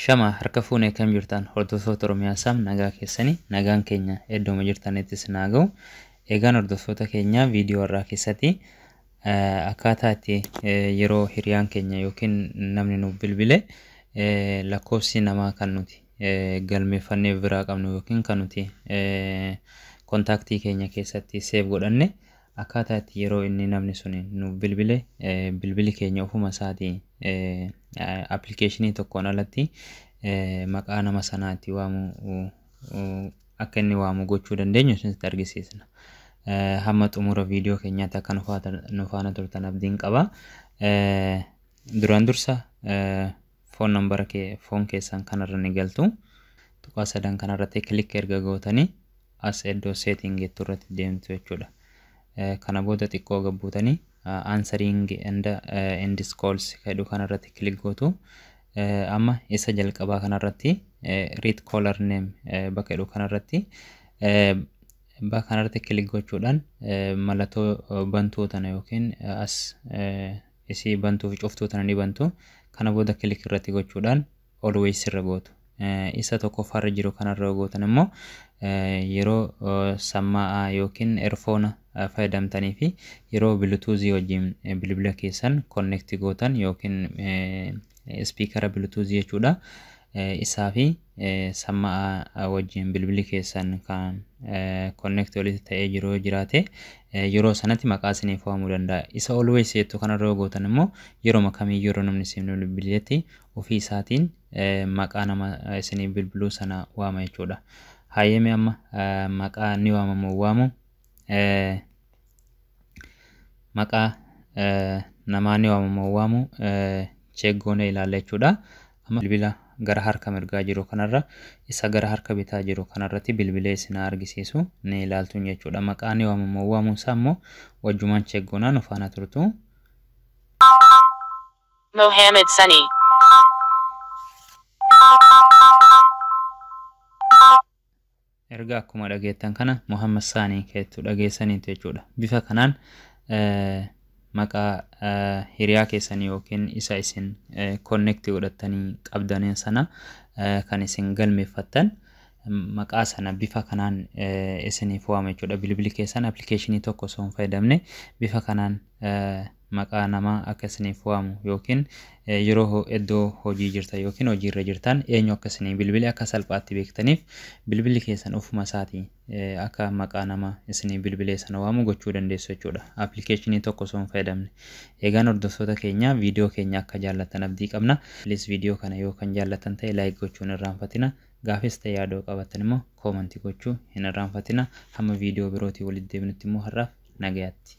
Shama harka fuunee kam jirtan hordoftoota Oromiyaa Saam, nagaa keessanii, nagaan keenya iddooma jirtanittis naa ga'u. Egaan hordoftoota keenya, viidiyoo irraa keessatti akkaataa itti yeroo hiriyaan keenya yookiin namni nuuf bilbile lakkoofsi namaa kan nuti galmeeffannee biraa qabnu yookiin kan nuti kontaaktii keenya keessatti save godhanne, akkaataa itti yeroo inni namni sun nuuf bilbile bilbili keenya ofuma isaatii appilikeeshinii tokkoon alatti maqaa nama sanaatti waamu, akka inni waamu gochuu dandeenyu isinitti argisiisna. Hamma xumura viidiyoo keenyaatti akka nu faana turtan abdiin qaba. Duraan dursa phone nambara kee phone keessan kanarra ni galtu. Tuqaa sadan kanarratti click erga gootanii as iddoo setting jettu irratti deemtu jechuudha. Kana booda xiqqoo gabbuutanii answering and end calls jedhu kanarratti click gootu. Amma isa jalqabaa kanarratti read caller name bakka jedhu kanarratti, bakka kanarratti click gochuudhaan mallattoo bantuu tana yookiin as isii bantuu fi cuftuu tana ni bantu. Kana booda click irratti gochuudhaan always irra gootu. Isa tokkoffaarra jiru kanarra gootan immoo yeroo sammaa'aa yookiin earphone fayyadamtanii fi yeroo bluetoothii wajjin bilbila keessan connect gootan yookiin speakera bluetoothii jechuudha. Isaa fi sammaa'aa wajjin bilbilli keessan kan connect walitti ta'ee jiru yoo jiraate, yeroo sanatti maqaa isiniif waamuu danda'a. Isa always jettu kanarra gootan immoo yeroo kamiyyuu yeroo namni isin bilbiletti ofii isaatiin maqaa nama isinii bilbiluu sana waama jechuudha. Hayyame, amma maqaa ni waamamu waamu, maqaa namaa ni waamamu waamu check goonee ilaalla jechuudha. Amma bilbila gara harka mirgaa jiru kanarra, isa gara harka bitaa jiru kanarratti bilbilee isin argisiisu ni ilaaltu jechuudha. Maqaa ni waamamu waamuu isaa immoo wajjumaan check goonaa nu faana turtu. Mohammed Sunny. Erga akkuma dhageettan kana Muhammad Saanii keettu dhageessaniitu jechuudha. Bifa kanaan maqaa hiriyaa keessanii yookiin isa isin connect godhattanii qabdaniin sana kan isin galmeeffattan maqaa sana bifa kanaan isiniif waama jechuudha. Bilbilli keessan appilikeeshinii tokko osoo hin fayyadamne bifa kanaan maqaa namaa akka isiniif waamu yookiin yeroo iddoo hojii jirtan yookiin hojiirra jirtan eenyu akka isinii bilbile akka salphaatti beektaniif bilbilli keessan ofuma isaatii akka maqaa nama isinii bilbilee sana waamu gochuu dandeessu jechuudha. Appilikeeshinii tokko osoo hin fayyadamne. Egaan hordoftoota keenya, viidiyoo keenya akka jaallattan abdii qabna. Please, viidiyoo kana yoo kan jaallattan ta'e like gochuu hin irraanfatina. Gaafis ta'e yaadoo qabaattan immoo commentii gochuu hin irraanfatina. Hamma viidiyoo birootii walitti deebinutti immoo har'aaf nagayaatti.